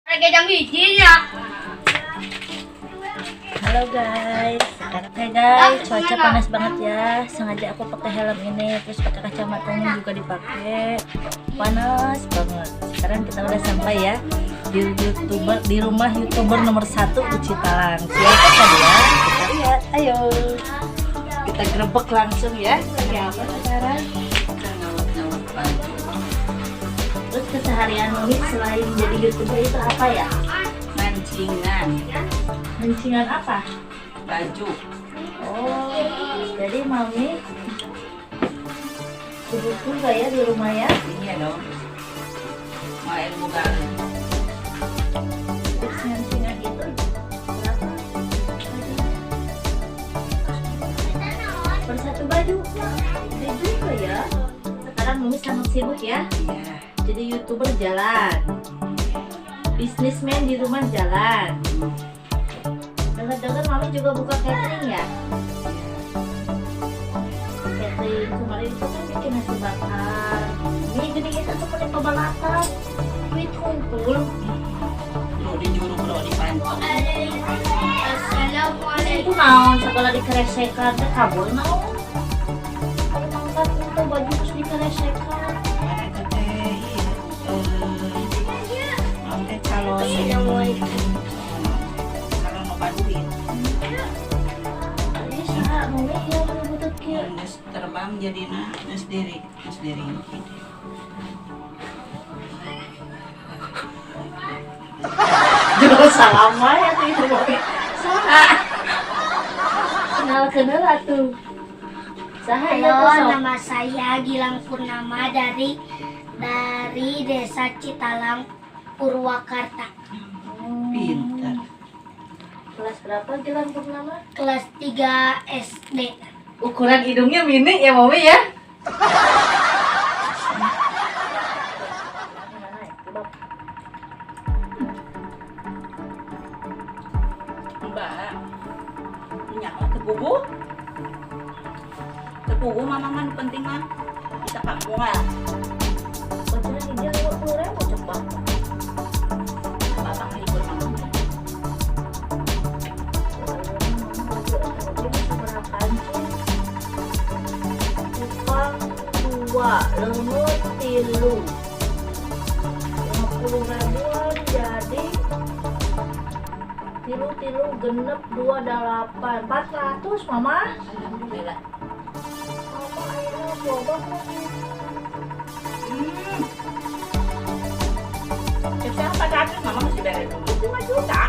Lagi jam 1 ya. Halo guys, sekarang hey guys, cuaca panas banget ya. Sengaja aku pakai helm ini, terus pakai kacamatanya juga dipakai. Panas banget. Sekarang kita udah sampai ya di YouTuber, di rumah YouTuber nomor 1 di Citalang. Siapa dia? Kita lihat, ayo. Kita grebek langsung ya. Lagi apa sekarang? Ngawet-ngawet baju. Terus keseharian Mami selain jadi YouTuber itu apa ya? Mancingan Mancingan apa? baju. Oh, jadi Mami sibuk juga ya di rumah ya? Iya dong. Mau ilmu gaul. Tips mancingan itu berapa? Per satu baju. Gede juga ya. Sekarang Mami sangat sibuk ya. Iya. Jadi YouTuber jalan, bisnismen di rumah jalan. Dengar-dengar Mami juga buka catering ya? Catering kemarin itu kan bikin nasi bakar. Ini gini kita tuh paling pebalakan. Duit kumpul. Lo di juruk lo di pancong. Assalamualaikum. Itu naon segala dikeresekan teh kabur naon. Kalau mangkat itu baju terus dikeresekan. Mana itu teh? Iya. Eh, teh calon. Assalamualaikum. Calon loba duit. Ini saha Mami ya butut kieu. Geus terbang jadina geus diri, geus diri. Jual salam ya tuh itu Mami. Saha? Kenal-kenal atuh. Saha ya Halo, tuh sok? nama saya Gilang Purnama dari Desa Citalang, Purwakarta. Pintar. Kelas berapa Gilang Purnama? Kelas 3 SD. Ukuran hidungnya mini ya Mami ya? Mbak, minyak mah teu puguh. Teu puguh mama mah nu penting mah bisa pak moal. Bocoran hijau 50.000 cepat. Bapak ngehibur mama mah. Kupang 2, leungeun 3. 50 ribuan jadi tilu tilu genep 2 8 400 mama. Alhamdulillah. Mama ayeuna coba. Cek 400 mama masih beres dulu 5 juta.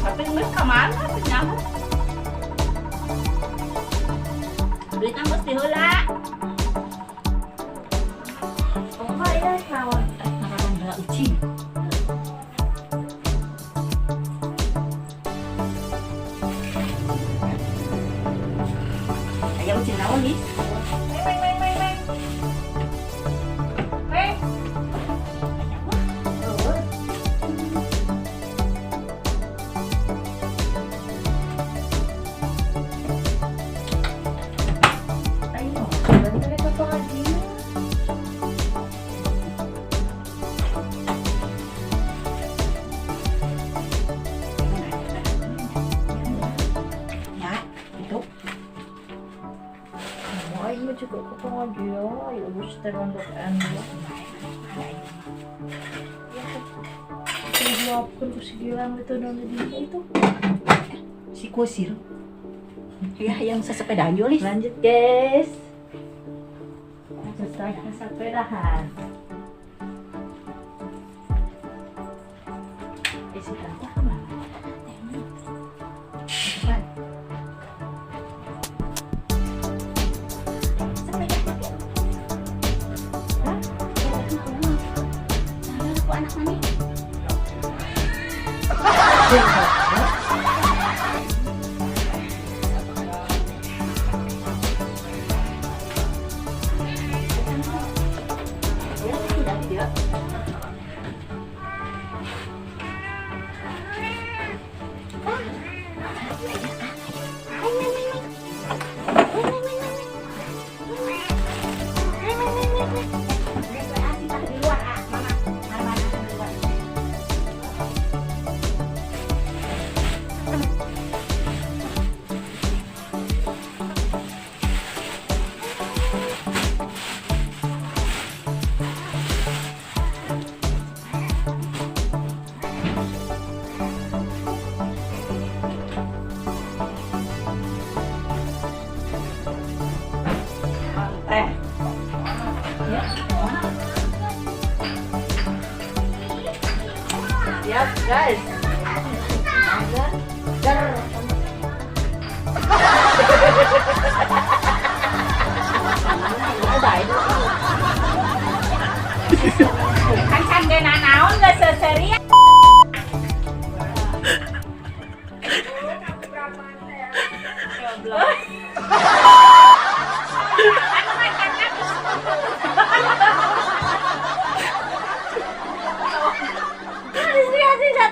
Tapi geus ka mana teu nyaho. Duitna geus diheula. Mama ya naon? Ngaran heula ucing. Aya ucing naon nih? Meng meng meng meng. Meng. Aya mah. Oh. Ayo, sebentar ya ke pengajian. Ya, itu. Mau aing mah juga ke pengajian, ya geus teh rontok endok. Diluapkeun ku si Gilang itu dan di itu. Si kusir. Ya, yang sesepedaan Julis. Lanjut guys. Setelah sepedahan. Si Tata kemana? Depan. Sepeda. Hah? Nah, aku anak mami. Ya, sudah dia. Guys. Kan can ge nanaon geus seuseurian.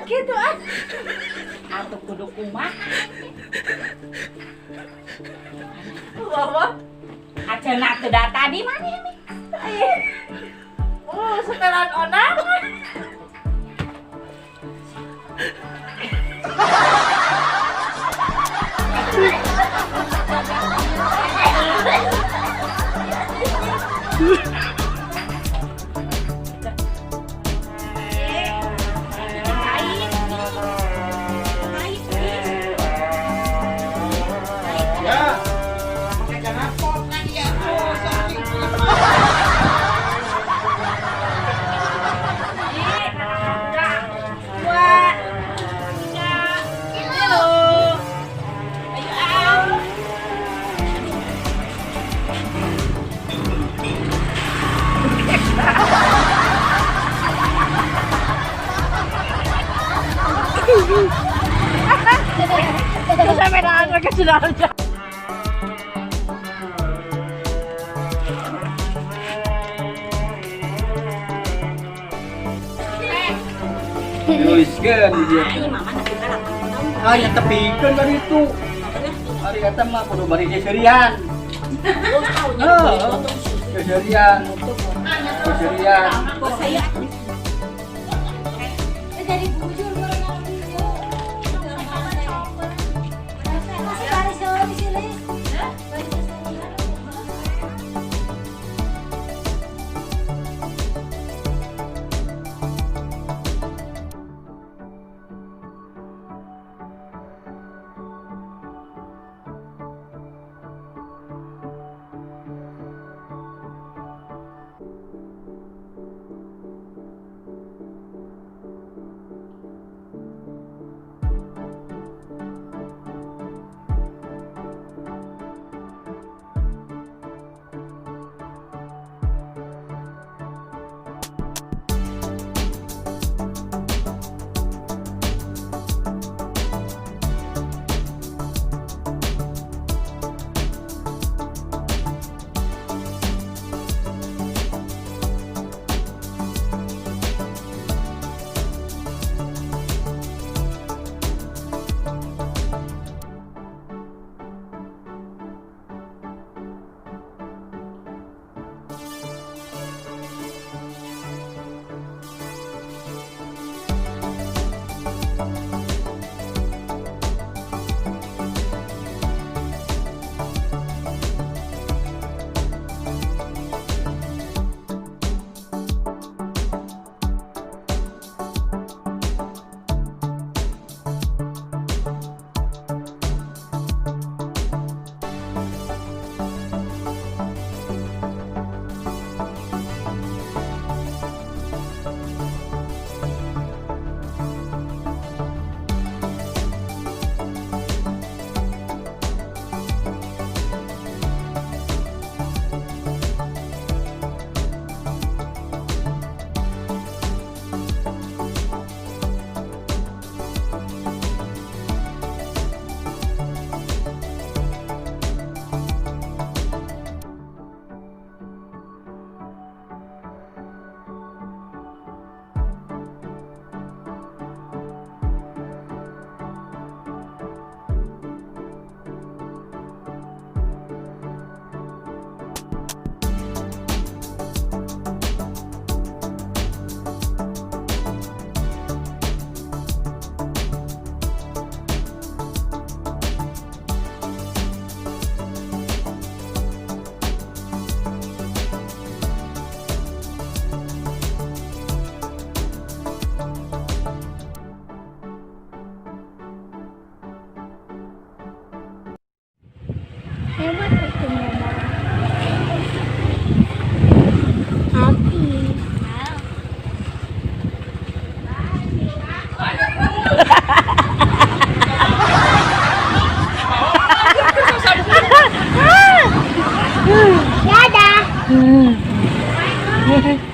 Gitu ah. Atuh kudu kumaha? Bawa. Acenah teu da tadi mana ini? Oh, setelan onang. Ya. Pakai jangan kan ya tuh saking. Dua, tiga, tilu. Ayo, am. Sampai ke sudah aja. Nuliskeun di dieu. Ai, mama nepi ka 8 tahun. Ah, nya tepikeun kan itu. Ari eta mah kudu bari seserian. Heeh. Seserian. Seserian. Saya Jadi bujur.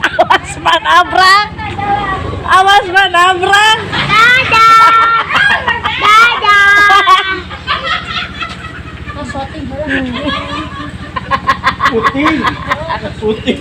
Awas manabrak. Awas manabrak. Dadah. Dadah. Putih. Putih.